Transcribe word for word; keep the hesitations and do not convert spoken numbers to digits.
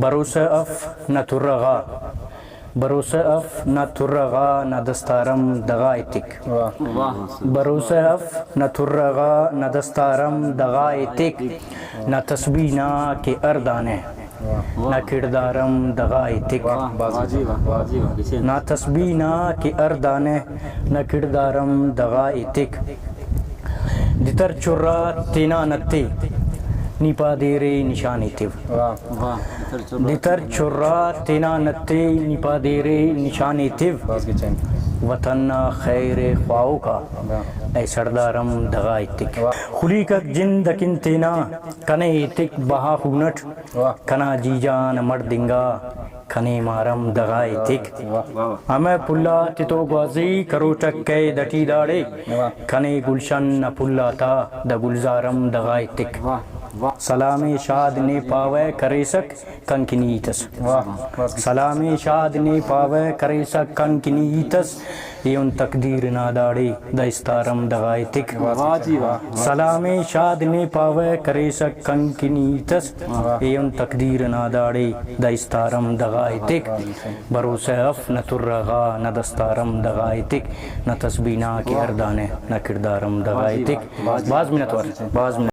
بھروسہ اف نہ ترہ غا، بھروسہ اف نہ ترہ غا، نہ دستارم دغا ایتک۔ واہ۔ واہ۔ بھروسہ اف نہ ترہ غا، نہ دستارم دغا ایتک، نہ تسبیح نا کہ ہر دانہ، واہ۔ نہ کڑدارم دغا ایتک۔ واہ، واہ جی واہ، واہ جی واہ، گچین۔ نہ تسبیح نا کہ ہر دانہ، نہ کڑدارم دغا ایتک۔ دتر چرا تینا نتے، نی پادیرے نشان ایتو۔ واہ۔ واہ، دتر چرا۔ دتر چرا تینا نتے، نی پادیرے نشان ایتو۔ بس گچین۔ وطن نا خیر خواہوکا، واہ۔ اے سڑدارم دغا ایتک۔ واہ۔ خلیکک جند اکن تینا، کنے ایتک بہا خون اٹ۔ واہ۔ کنا جیجان مڑد انگا، کنے مارم دغا ایتک۔ واہ۔ واہ۔ ہمہ پھلا تتو گوازی کروٹک قید اٹی داڑے۔ واہ۔ کنے گلشن نا پھل آتا، دا گلزارم دغا ایتک۔ واہ۔ واہ۔ سلام شاد نے پاوہ کریسک کن کنی ہیت اس۔ واہ۔ سلام شاد نے پاوہ کریسک کن کنی ہیت اس، ایہن تقدیر نا داڑے دا استارم دغا ایتک۔ واہ جی واہ۔ سلام شاد نے پاوہ کریسک کن کنی ہیت اس، واہ۔ ایہن تقدیر نا داڑے دا استارم دغا ایتک۔ واہ۔ بھروسہ اف نہ ترہ غا، نہ دستارم دغا ایتک، نہ تسبیح نا کہ ہر دانہ، نہ کڑدارم دغا ایتک۔ بھاز منت وار، بھاز منت۔